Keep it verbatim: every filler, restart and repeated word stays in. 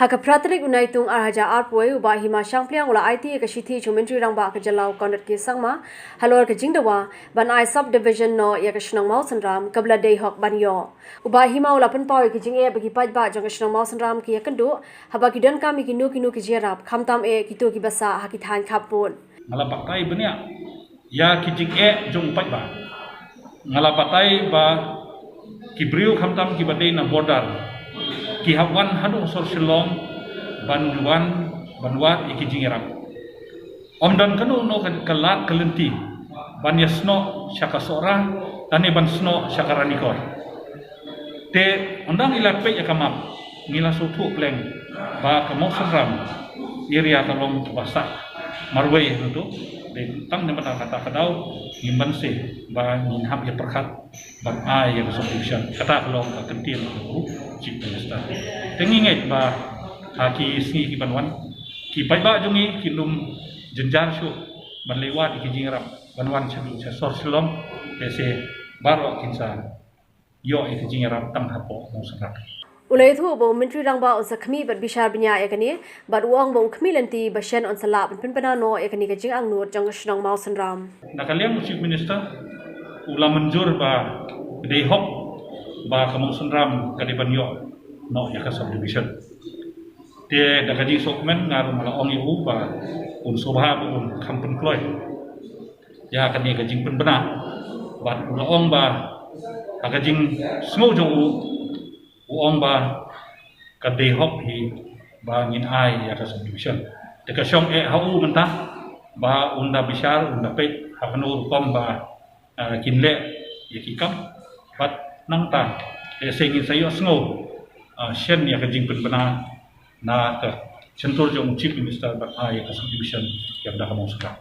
Ha ka phra tarik u Naitung ar hajar arphew, u Bah Hima Shangpliang u la aiti ïa ka shithi jong u Myntri Rangbah ka jylla u Conrad K Sangma halor ka jingdawa ban ai sub division noh ïa ka shnong Mawsynram kaba la dei hok ban ïoh. U Bah Hima u la pynpaw ïa ka jingeh ba ki paidbah jong ka shnong Mawsynram ki ïakynduh haba ki donkam ïa kino kino ki jingïarap, khamtam eh kito kiba sah ha ki thaiñ khappud. Nga la batai bniah ïa ki jingeh jong u paidbah. Nga la batai ba ki briew khamtam kiba dei na border ki hap wan haduh sor Shillong ban wan ban wad ïa ki jingïarap. Ym don kano kano ka, ka lad ka lynti ban ïasnoh sha ka Sohra lane ban snoh sha ka Ranikor. Te ynda ngi la peit ïa ka map, ngi la sngewthuh pleng ba ka Mawsynram area ka long kaba sah marwei hangto. Te tang namar kata ka daw ngim banse ba ngin hap ïa pyrkhat ban ai ïa ka subdivision. Kata ka long ka kyntien u Chief Minister. Te ngi ngeit ba ha ki sngi ki ban wan, ki paidbah jong ngi kin ym jynjar shuh ban leit wad ïa ki jingïarap ban wan sha sor Shillong, te se baroh kin sa ïoh ïa ka jingïarap tang hapoh Mawsynram. U la ïathuh ba u Myntri Rangbah un sa khmih bad bishar bniah ïa kane, bad u ong ba u khmih lynti ba shen un sa lah ban pynbna noh ïa kane ka jingangnud jong ka shnong Mawsynram. Na ka liang u Chief Minister u la mynjur ba ka dei hok ba ka Mawsynram ka dei ban ïoh noh ïa ka subdivision. Te da ka jingsngewkmen nga ruh nga la ong ïa u ba un sngewbha ba un kham pynkloi ïa kane ka jingpynbna. Bad u la ong ba ha ka jingsngew jong u, u ong ba ka dei hok hi ba ngin ai ïa ka subdivision. Te ka shong eh ha u mynta ba un da bishar, un da peit ha kano rukom ba, ah, kin leh ïa ki kam. Bad nangta lehse ngin sa ïohsngew, ah, shen ïa ka jingpynbna na ka shyntur jong u Chief Minister ban ai ïa ka subdivision ïa ka Mawsynram.